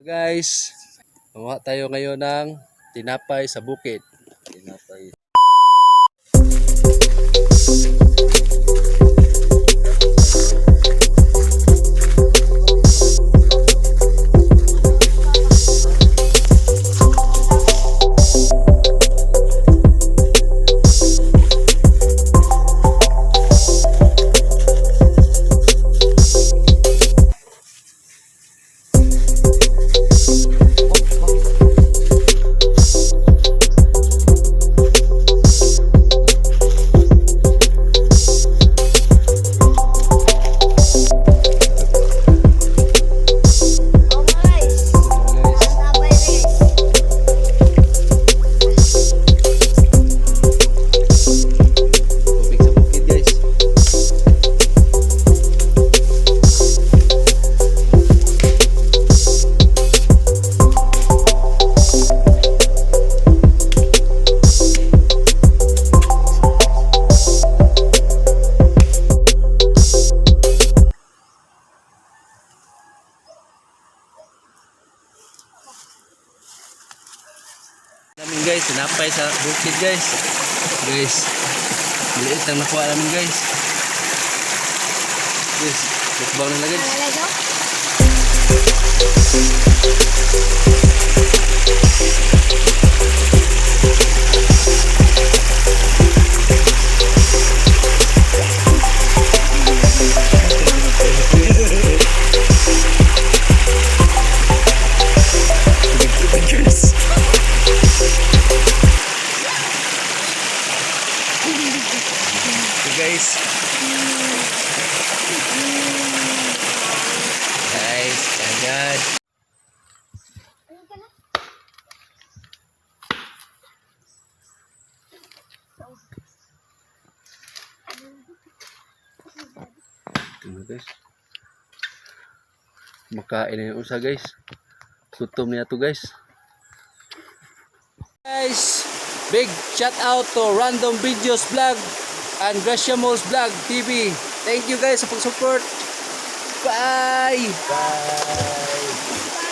Guys, gumawa tayo ngayon ng tinapay sa bukid. Tinapay. Oh guys, Guys, sabay guys. Tubig sa bukid, guys. Namin guys, tinapay sa bukid, guys. Guys, maliit lang nakuha namin, guys. Guys, mukbang nila, guys. Ano go? Guys. So guys. Guys, agad. Ano ka na? Ito na, guys. Makain na yung usa, guys. Gutom niya to, guys. Guys, big shout out to Random Videos Vlog and Gracia Malls Vlog TV. Thank you guys sa pag-support. Bye! Bye!